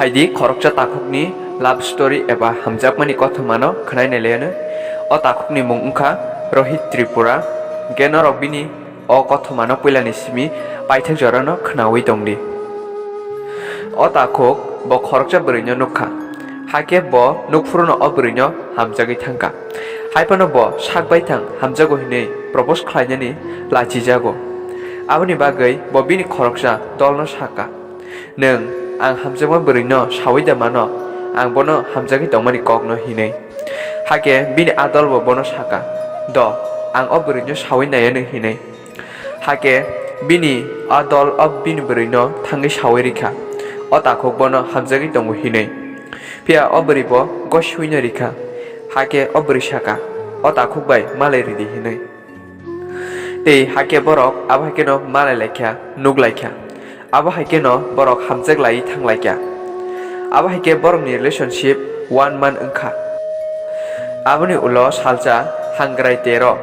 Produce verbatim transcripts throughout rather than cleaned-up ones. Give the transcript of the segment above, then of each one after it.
Phaidi khoroksa takhukni love story eba hamjakmani kothomano khwnai nailaino. O takhukni mung wngkha Rohit Tripura. Hwnkhe norok bini o kothomano puilani simi paithak jorano khwnawi tongdi. O takhuk bo khoroksa bwrwino nukha, hakhe bo nukphuruno o bwrwino hamjagwi thangkha. Haiphano bo sak baithang hamjago hinwi propose khlainani lachijago. Aboni bagwi bo bini khoroksa dolno sakha, "Nwng ang hamjakma bwrwino sawi da mano, ang bono hamjagwi tongmani kokno," hinwi. Hakhe bini a dolbo bono sakha, "Do, ang o bwrwino sawi naiya," hinwi. Hakhe bini a dol o bini bwrwino thangwi sawi rikha, o takhuk bono hamjagwi tongo hinwi. Phiya o bwrwibo gosiwino rikha. Hakhe o bwrwi sakha, "O takhuk bai malai ridi," hinwi. Tei hakhe borok abo hai kheno malai laikha, nuk laikha. Abo hai kheno borok hamjak laiwi thang laikha. Abo hai khe borokni relationship one month wngkha. Aboni ulo salsa hangrai tero.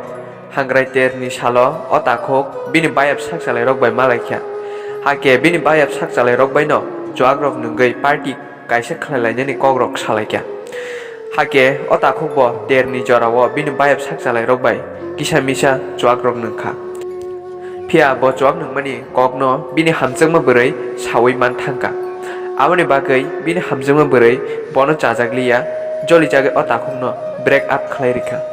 Hangrai terni salo o takhuk bini bayap sak chalairok bai malaikha. Hakhe bini bayap sak chalairok baino chuakrok nungwi party kaisa khlai lainani kokrok salaikha. Hakhe o takhukbo terni jorao bini bayap sak chalairok bai kisa misa chuakrok nungkha. Phiya bo chuak nungmani kokno bini hamjakma bwrwi sawi man thangkha. Aboni bagwi bini hamjakma bwrwi bono chajak liya, joli jagwi o takhukno break up khlai rikha.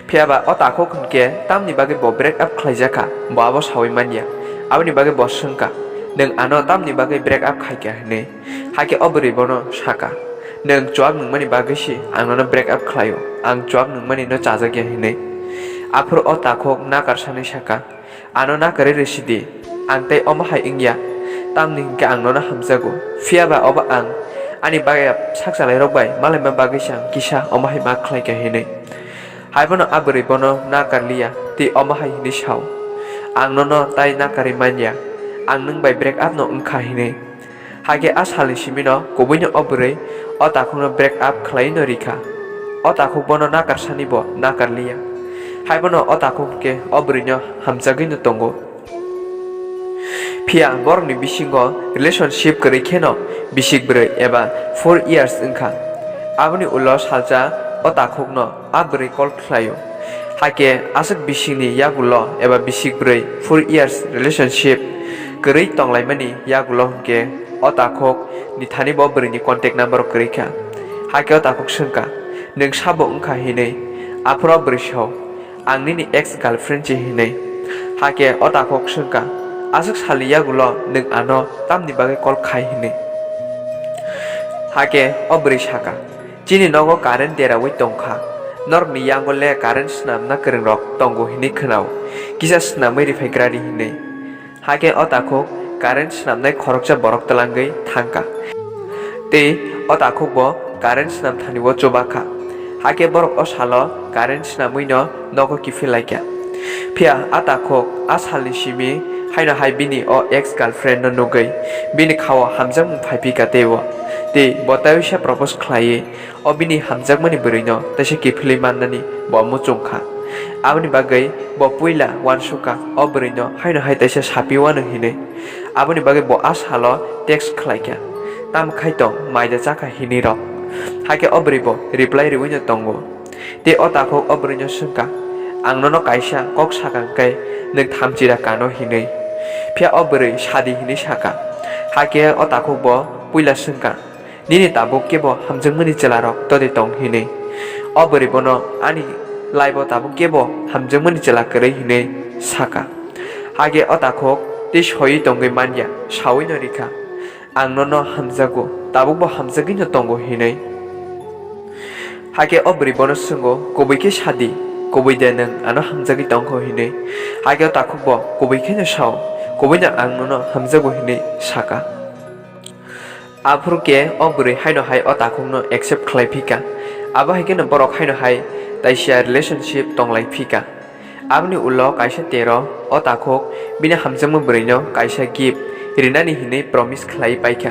Phiya ba o takhuk hwnkhe tamni bagwi bo break up khlaijakha, bo abo sawi manya. Aboni bagwi bo swngkha, "Nwng ano tamni bagwi break up khaikha?" hinwi. Hakhe o bwrwi bono sakha, "Nwng chuak nungmani bagwi se ang nono break up khlaio, ang chuak nungmani no chajakya," hinwi. Aphuru o takhuk nakar sanwi sakha, "Ano nakarwi rw sidi, ang tei omo hai wngya, tamni hwnkhe ang nono hamjago. Phiya ba obo ang ani bagwi sak chalairok bai malaima bagwi se ang kisa omo hai ma khlaikha," hinwi. Haiphano a bwrwi bono nakar liya tei omo hai hwnwi sao, "Ang nono tai nakarwi manya, ang nwng bai break up no wngkha," hinwi. Hakhe a salni simino kubuino o bwrwi o takhukno break up khlaiwi no rikha. O takhuk bono nakar sani bo nakar liya. Haiphano o takhuk hwnkhe o bwrwino hamjagwi no tongo. Phiya borokni bisingo relationship kwrwi kheno bisik bwrwi eba four years wngkha. Aboni ulo salsa o takhukno a bwrwi call khlaio. Hakhe aswk bisingni yagulo eba bisik bwrwi four years relationship kwrwi tonglaimani yagulo hwnkhe o takhuk ni thani bo bwrwini contact number kwrwi kha. Hakhe o takhuk swngkha, "Nwng sabo wngkha?" hinwi. Aphuru bwrwi sao, "Ang nini ex girlfriend se," hinwi. Hakhe o takhuk swngkha, "Aswk salni yagulo nwng ano tamni bagwi call khai?" hinwi. Hakhe o bwrwi sakha, "Chini nogo current derawi tongkha, norokni yango le current swnamna kwrwngrok tongo hinwi khwnao, kisa swnamwi rwphaikradi," hinwi. Hakhe o takhuk current swnamnai khoroksa borok twlangwi thangkha. Tei o takhukbo current swnam thani o chubakha. Hakhe borok o salo current swnamwino nogo kiphil laikha. Phiya a takhuk a salni simi haino hai bini o ex girlfriend no nugwi bini khao hamjakmung phaiphika tei o tei bo taisa propose khlaiwi o bini hamjakmani bwrwino teisa kiphilwi mannani bo muchungkha. Aboni bagwi bo puila uansukha o bwrwino haino hai teisa sapi uanw hinwi. Aboni bagwi bo a salo text khlaikha, "Tamo khai tong, maida chakha?" hinwi rok. Hakhe o bwrwi bo reply rwino tongo. Tei o takhuk o bwrwino swngkha, "Ang nono kaisa kok sakha hwnkhe nwng thamchida kano?" hinwi. Phiya o bwrwi sadi hinwi sakha. Hakhe o takhuk bo puila swngkha, "Nini tabuk kebo hamjakmani chwlarok todi tong?" hinwi. O bwrwi bono, "Ani laibo tabuk kebo hamjakmani chwla kwrwi," hinwi sakha. Hakhe o takhuk tei soiwi tongwi manya, sawi no rikha, "Ang nono hamjago, tabukbo hamjagwi no tongo," hinwi. Hakhe o bwrwi bono swngo, "Kubui khe sadi, kubui de nwng ano hamjagwi tongkho?" hinwi. Hakhe o takhukbo kubui kheno sao, "Kubuino ang nono hamjago," hinwi sakha. Aphuru khe o bwrwi haino hai o takhukno accept khlai phika. Abo hai kheno borok haino hai taisa relationship tonglai phika. Aboni ulo kaisa tero o takhuk bini hamjakma bwrwino kaisa gift rinani hinwi promise khlai paikha.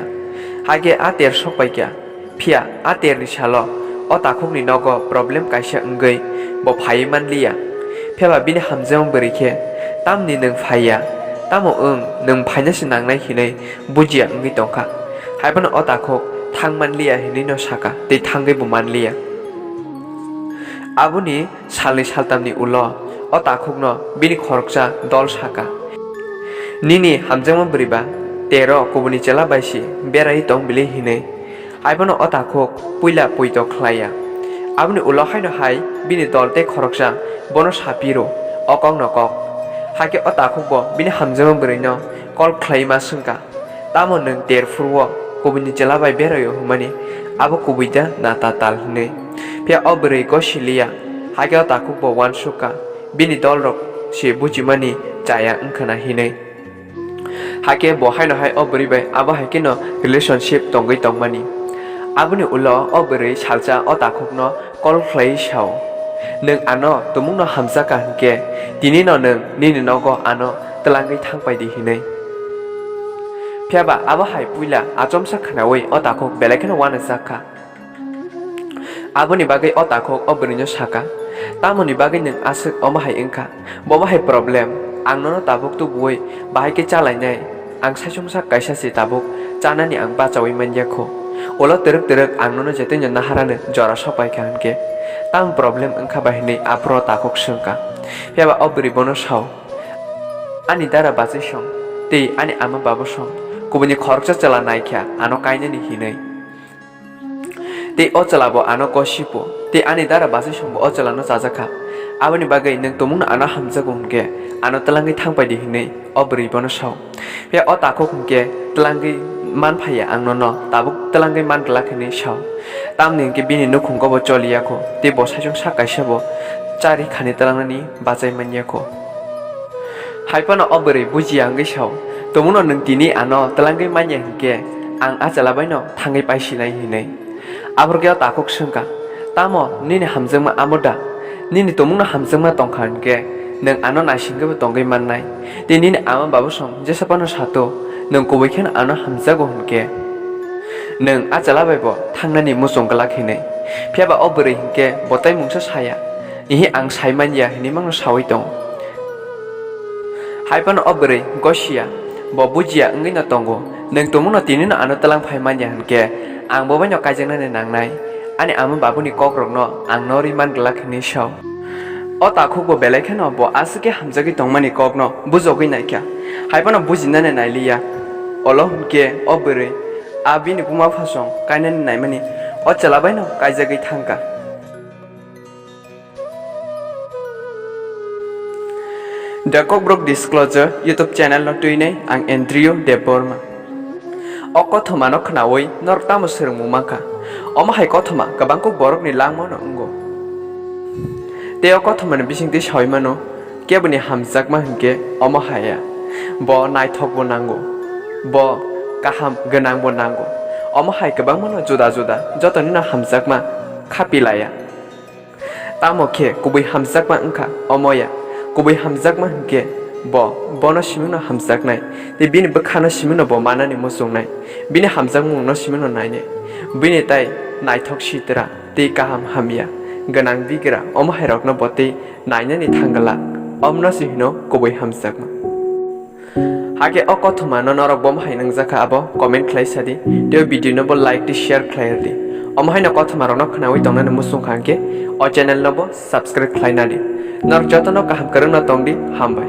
Hakhe a ter sok paikha. Phiya a terni salo o takhukni nogo problem kaisa wngwi bo phaiwi manliya. Phiya ba bini hamjakma bwrwi khe, "Tamni nwng phaiya? Tamo wng nwng phaina se nangnai?" hinwi bujiya wngwi tongkha. Haiphano o takhuk thang manliya hinwi no saka tei thangwi bo manliya. Aboni salni saltamni ulo o takhukno bini khoroksa dol saka, "Nini hamjakma bwrwi ba tero kubuni chwla bai se berai tong bili," hinwi. Haiphano o takhuk puila poito khlaiya. Aboni ulo haino hai bini dol tei khoroksa bono sapiro o kokno kok. Hakhe o takhuk bo bini hamjakma bwrwino kol khlaiwi ma swngkha, "Tamo nwng ter phuru o kubuni chwla bai berai o hwnmani, abo kubui da na ta tal?" hinwi. Phiya o bwrwi gosiliya, hakhe o takhuk bo uansukha, bini dolrok se buchimani chaya wngkhana hinwi. Hakhe bo haino hai o bwrwi bai abo hai kheno relationship tongwi tongmani. Aboni ulo o bwrwi salsa o takhukno kol khlaiwi sao, "Nwng ano tumungno hamjakha hinkhe, tinino nwng nini nogo ano twlangwi thangpai di," hinwi. Phiyaba abo hai puila achomsa khnaui o takhuk belai kheno uanajak kha. Aboni bagwi o takhuk o bwrwino saka, "Tamoni bagwi nwng aswk omo hai wngkha? Bo omo hai problem? Ang nono tabuk tubuui bahai khe chalainai. Ang saichung sak kaisa se tabuk chanani ang bachaui manya kho. Ulo twrwk twrwk ang nono jetuino naharano jora sopai kha hinkhe, tamo problem wngkha ba?" hinwi aphuru o takhuk swngkha. Phiyaba o bwrwi bono sao, "Ani dara bachai song tei ani ama babu song, kubuini khoroksa chwla naikha ano kainani hinwi. Tei o chwla bo ano gosipo, tei ani dara bachai songbo o chwlano chajakha. Aboni bagwi nwng tumungno ano hamjago hinkhe, ano twlangwi thangpai di," hinwi o bwrwi bono sao. Phiya o takhuk hinkhe, "Twlangwi manphaiya ang nono, tabuk twlangwi man glak," hinwi sao. Tamni hinkhe bini nukhungo bo choliya kho, tei bo saichung sak kaisa bo chari khani twlangnani bachai manya kho. Haiphano o bwrwi bujiya wngwi sao, "Tumungno nwng tini ano twlangwi manya hinkhe, ang a chwla baino thangwi paisinai," hinwi. Aphuru khe o takhuk swngkha, "Tamo nini hamjakma amo da? Nini tumungno hamjakma tongkha hinkhe, nwng ano naisingwibo tongwi mannai. Tei nini ama babu song jesa phano sato, nwng kubui kheno ano hamjago hinkhe, nwng a chwla baibo thangnani muchung glak," hinwi. Phiyaba o bwrwi hinkhe bo tei mungsa saya, "Ihi, ang sai manya," hinwi mangno saui tongo. Haiphano o bwrwi gosiya, bo bujiya wngwi no tongo, "Nwng tumungno tinino ano twlang phai manya hinkhe, ang bo baino kaijaknani nangnai, ani ama babuni kokrokno ang norwi man glak," hinwi sao. O takhuk bo belai kheno bo aswk khe hamjagwi tongmani kokno bujogwi naikha, haiphano bujinani nailiya. Olo hinkhe o bwrwi a bini buma phasong kainani naimani o chwla baino kaijagwi thangkha. The Kokborok Disclosure YouTube channel no twinai ang Andrew Debbarma. O kothoma no khnaui norok tamo swrwngmung mankha? Omo hai kothoma kwbangkuk borokni langma no wngo. Tei o kothoma ni bisingtwi saui mano, keboni hamjakma hinkhe omo haya, bo naithok bo nango, bo kaham gwnang bo nango. Omo hai kwbangma no juda juda jotoni no hamjakma khapi laya. Tamo khe kubui hamjakma wngkha omoya. Kubui hamjakma hinkhe bo bono simingno hamjaknai, tei bini bwkhano simingno bo manani muchungnai. Bini hamjakmungno simingno nainai. Bini tai naithok sitra tei kaham hamya gwnang bigra omo hairokno bo tei nainani thang glak. Omono se hino kubui hamjakma. Hakhe o kothoma no norok bomo hai nangjakha abo comment khlai sadi, tei o video no bo like tei share khlai rwdi. Omo haino kothoma rokno khnaui tongnani muchungkha hinkhe o channel no bo subscribe khlai nadi. Norok jotono kaham kwrwngno tongdi, hambai.